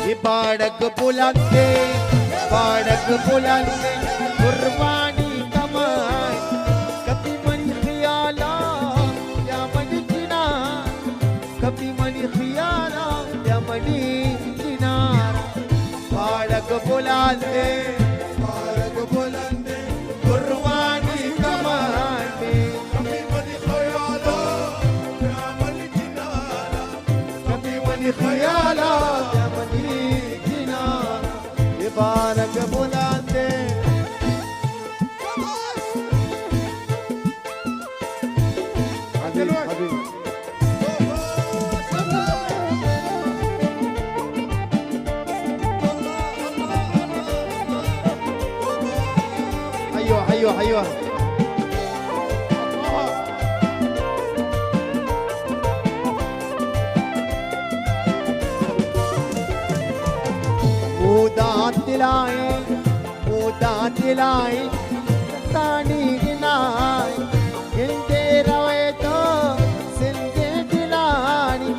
اے باڑگ بلندیں، باڑگ بلندیں، قربانی کمائیں۔ کپی منی خیالا یا منی کنارا، کپی منی خیالا یا منی کنارا۔ باڑگ بلندیں، باڑگ بلندیں، قربانی کمائیں۔ کپی منی خیالا یا منی کنارا، کپی منی خیالا یا منی کنارا۔ اے باڑگ بلندیں۔ حبیب، حبیب۔ حیو، حیو، حیو۔ مودا دلائیں، مودا دلائیں، دستانی گنائیں، گندے روئے تو سندے دلانی،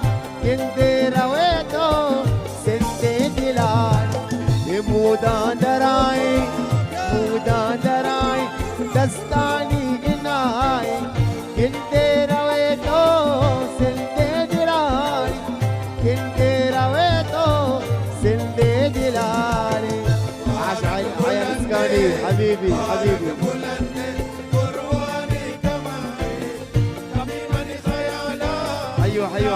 گندے روئے تو سندے دلانی۔ اے مودا درائیں، مودا درائیں، دستانی گنائیں، گندے روئے تو سندے دلانی، گندے روئے تو سندے دلانی۔ عاش علی، عاش علی اسکانی، حبیبی، حبیبی۔ حیو، حیو۔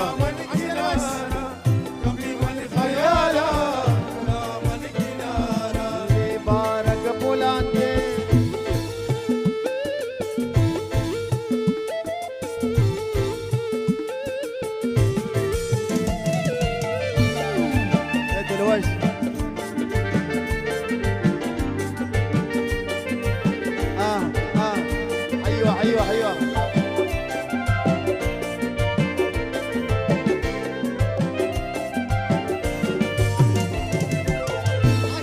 اے باڑگ بلندیں۔ اے دلوش۔ آ، آ۔ حیو، حیو، حیو۔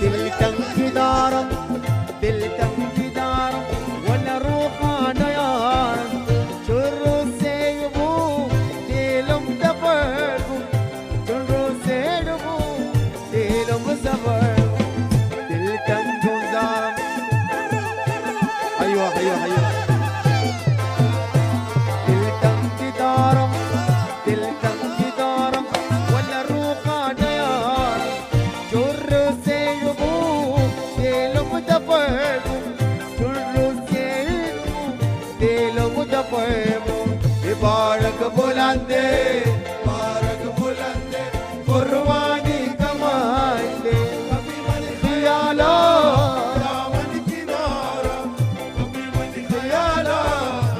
دل تنگ دارم، دل تنگ دارم، ولے روخا نیارم۔ چون روسے بو، دلم دپر بو۔ چون روسے بو، دلم زبر بو۔ دل تنگ دارم۔ حیو، حیو، حیو۔ دل تنگ دارم، دل تنگ دارم، ولے روخا نیارم۔ چون روسے بو، دلم دپر بو۔ چون روسے بو، دلم دپر بو۔ اے باڑگ بلندیں، باڑگ بلندیں، قربانی کمائیں۔ خیالا، خیالا،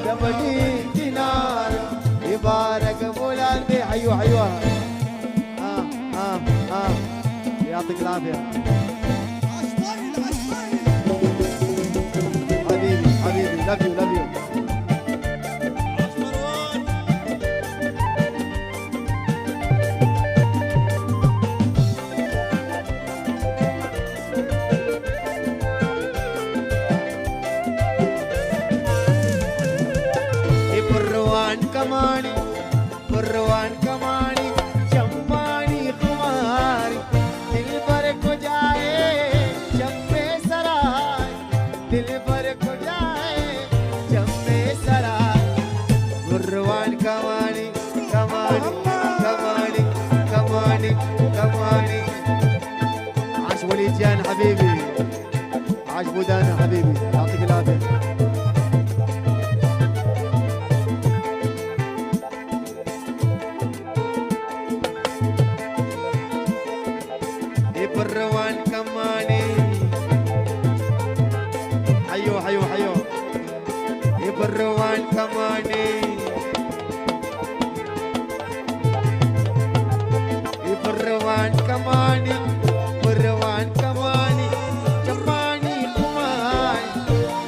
دمنی کنارا۔ اے باڑگ بلندیں۔ حیو، حیو۔ آ، آ، آ۔ يعطيك العافية. حبيبي، حبيبي، love you، love you. اے پروان کمانی، پروان کمانی، چمانی خماری، دلبر کجائے، چمے سرائے، دلبر کجائے، چمے سرائے، پروان کمانی، کمانی، کمانی، کمانی، کمانی۔ عاش وليد جان حبيبي. عاش بودان حبيبي، يعطيك العافية. اے پروان کمانی۔ حيو، حيو، حيو. اے پروان کمانی۔ اے پروان کمانی، پروان کمانی، چمانی خمار،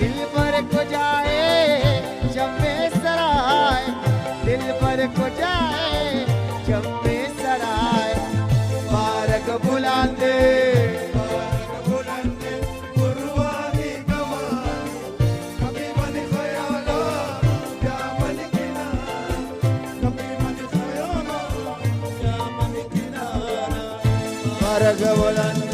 دلبر کجائے، چمے سرائے، دلبر کجائے، چمے سرائے، بارگ بلاندے، بارگ بلاندے، قربانی کمانی۔ رگ بلند